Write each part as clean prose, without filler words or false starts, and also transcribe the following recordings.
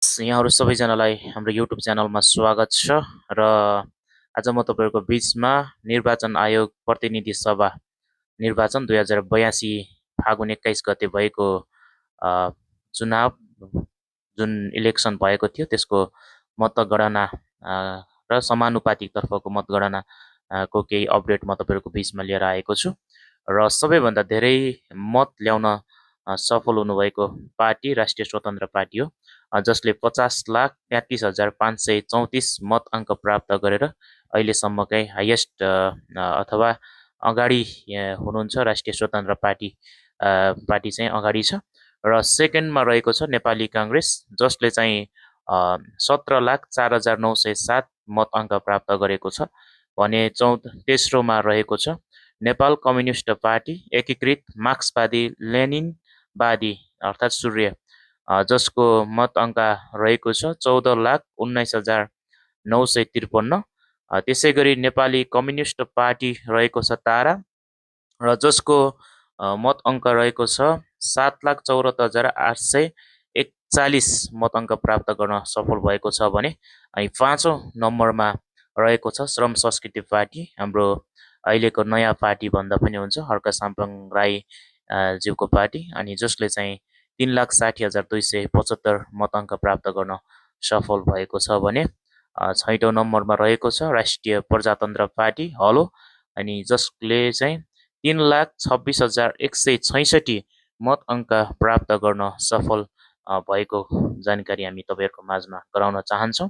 यहाँहरू सबैजनालाई हाम्रो युट्युब च्यानलमा स्वागत छ र आज म तपाईँहरूको बिचमा निर्वाचन आयोग प्रतिनिधि सभा निर्वाचन 2082 फागुन 21 गते भएको चुनाव जुन इलेक्सन भएको थियो त्यसको मतगणना र समानुपातिकतर्फको मतगणना को केही अपडेट म तपाईँहरूको बिचमा लिएर आएको छु र सबैभन्दा धेरै मत ल्याउन सफल हुनुभएको पार्टी राष्ट्रिय स्वतन्त्र पार्टी हो, जसले 50,33,534 मत अङ्क प्राप्त गरेर अहिलेसम्मकै हाइएस्ट अथवा अगाडि हुनुहुन्छ। राष्ट्रिय स्वतन्त्र पार्टी चाहिँ अगाडि छ र सेकेन्डमा रहेको छ नेपाली काङ्ग्रेस, जसले चाहिँ 17,04,907 मत अङ्क प्राप्त गरेको छ भने तेस्रोमा रहेको छ नेपाल कम्युनिस्ट पार्टी एकीकृत मार्क्सवादी लेनिनवादी अर्थात् सूर्य, जसको मत अङ्क रहेको छ 14,19,953। त्यसै गरी नेपाली कम्युनिस्ट पार्टी रहेको छ तारा र जसको मत अङ्क रहेको छ 7,74,841 मत अङ्क प्राप्त गर्न सफल भएको छ भने पाँचौँ नम्बरमा रहेको छ श्रम संस्कृति पार्टी, हाम्रो अहिलेको नयाँ पार्टी भन्दा पनि हुन्छ, हर्क साम्पाङ राई ज्यूको पार्टी, अनि जसले चाहिँ 3,60,275 मत अङ्क प्राप्त गर्न सफल भएको छ भने छैटौँ नम्बरमा रहेको छ राष्ट्रिय प्रजातन्त्र पार्टी हलो, अनि जसले चाहिँ 3,26,166 मत अङ्क प्राप्त गर्न सफल भएको जानकारी हामी तपाईँहरूको माझमा गराउन चाहन्छौँ।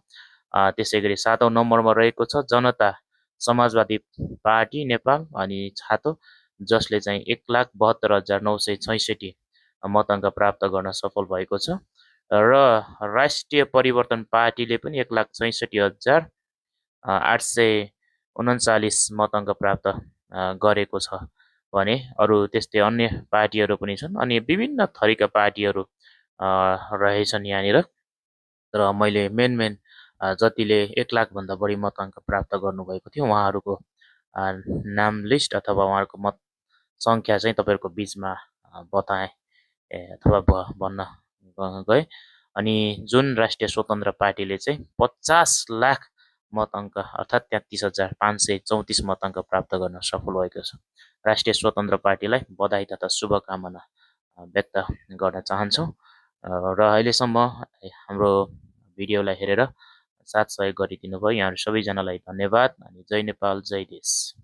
त्यसै गरी सातौँ नम्बरमा रहेको छ जनता समाजवादी पार्टी नेपाल अनि छातो, जसले चाहिँ 1,72,966 मत अङ्क प्राप्त गर्न सफल भएको छ र राष्ट्रिय परिवर्तन पार्टीले पनि 1,66,839 मत अङ्क प्राप्त गरेको छ भने अरू त्यस्तै अन्य पार्टीहरू पनि छन् अनि विभिन्न थरीका पार्टीहरू रहेछन् यहाँनिर। र मैले मेन जतिले 1,00,000 बढी मत अङ्क प्राप्त गर्नुभएको थियो उहाँहरूको नाम लिस्ट अथवा उहाँहरूको मत सङ्ख्या चाहिँ तपाईँहरूको बिचमा बताएँ अथवा भन्न गएँ। अनि जुन राष्ट्रिय स्वतन्त्र पार्टीले चाहिँ 50,00,000 मत अङ्क अर्थात् 33,534 मत अङ्क प्राप्त गर्न सफल भएको छ। राष्ट्रिय स्वतन्त्र पार्टीलाई बधाई तथा शुभकामना व्यक्त गर्न चाहन्छौँ र अहिलेसम्म हाम्रो भिडियोलाई हेरेर साथ सहयोग गरिदिनु भयो यहाँहरू सबैजनालाई धन्यवाद। अनि जय नेपाल जय देश।